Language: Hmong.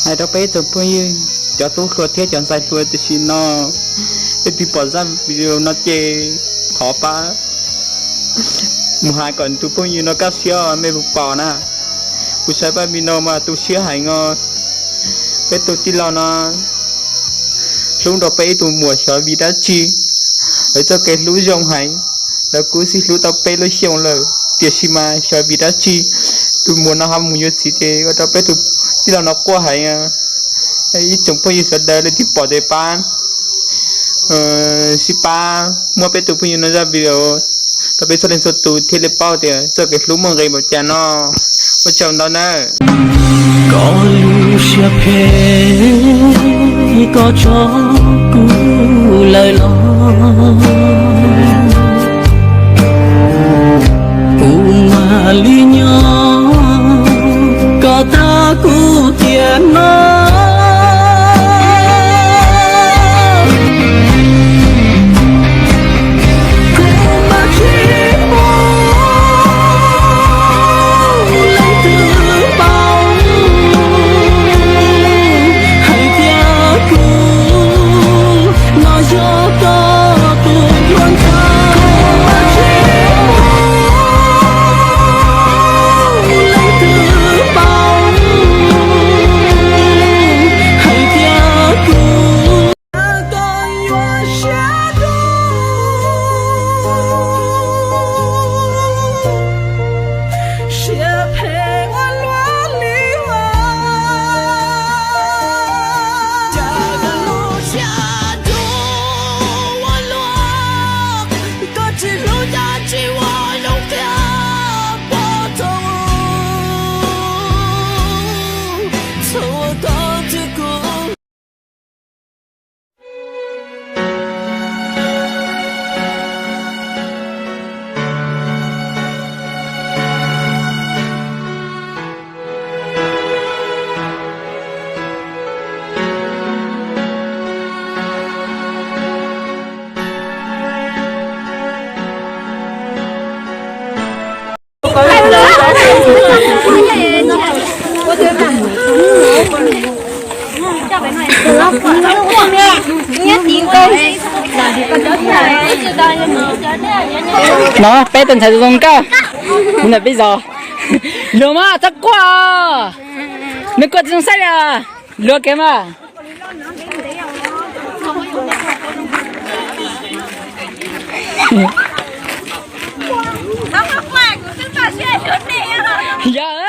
Hais rau peb ib tsoom phooj ywg, cov tub hluas thiab cov ntxhais hluas tam sim no, leej twg pom zaj video no ces thov pab mus hais kom tus phooj ywg no kaj siab os, mej puas pom na. Kuv saib pab video no mas tu siab heev os. Peb tus tij laug no hlub rau peb ib tug muam xyov vim dab tsi. Lawv txoj kev hlub zoo heev, lawv kuj xij hlub tau peb lub xyoo lawm, tiam sis mas xyov vim dab tsi tus muam no ho mus yuav txiv ces ua rau peb tus tij laug no quaj heev. Ib tsoom phooj ywg sawv daws leej twg pom ces pab, sib pab muab peb tus phooj ywg no zaj video rau peb txhua leej txhua tus thiaj li paub tias txoj kev hlub muaj nqis npaum cas no. Ua tsaug ntau nawb. Koj lub siab phem, koj tso kuv lawm los, kuv mam li nyob, koj tag kuv tiam no. Kuv mas tsis muaj leej twg paub hais tias kuv no yog koj tus hluas nraug. Kuv mas tsis muaj leej twg paub hais tias kuv koj yuav siab dub, siab phem ua luaj li os. Cas koj lub siab dub ua luaj, koj tsis hlub cas tsis ua zoo thiab pom txog, txhua koj twb kuv. No peb tus ntxhais zoo zoo nkauj, mus ntawm peb zos. Luag mas txhob quaj, nws quaj tsis zoo saib li. Luag kiag mas. Yog.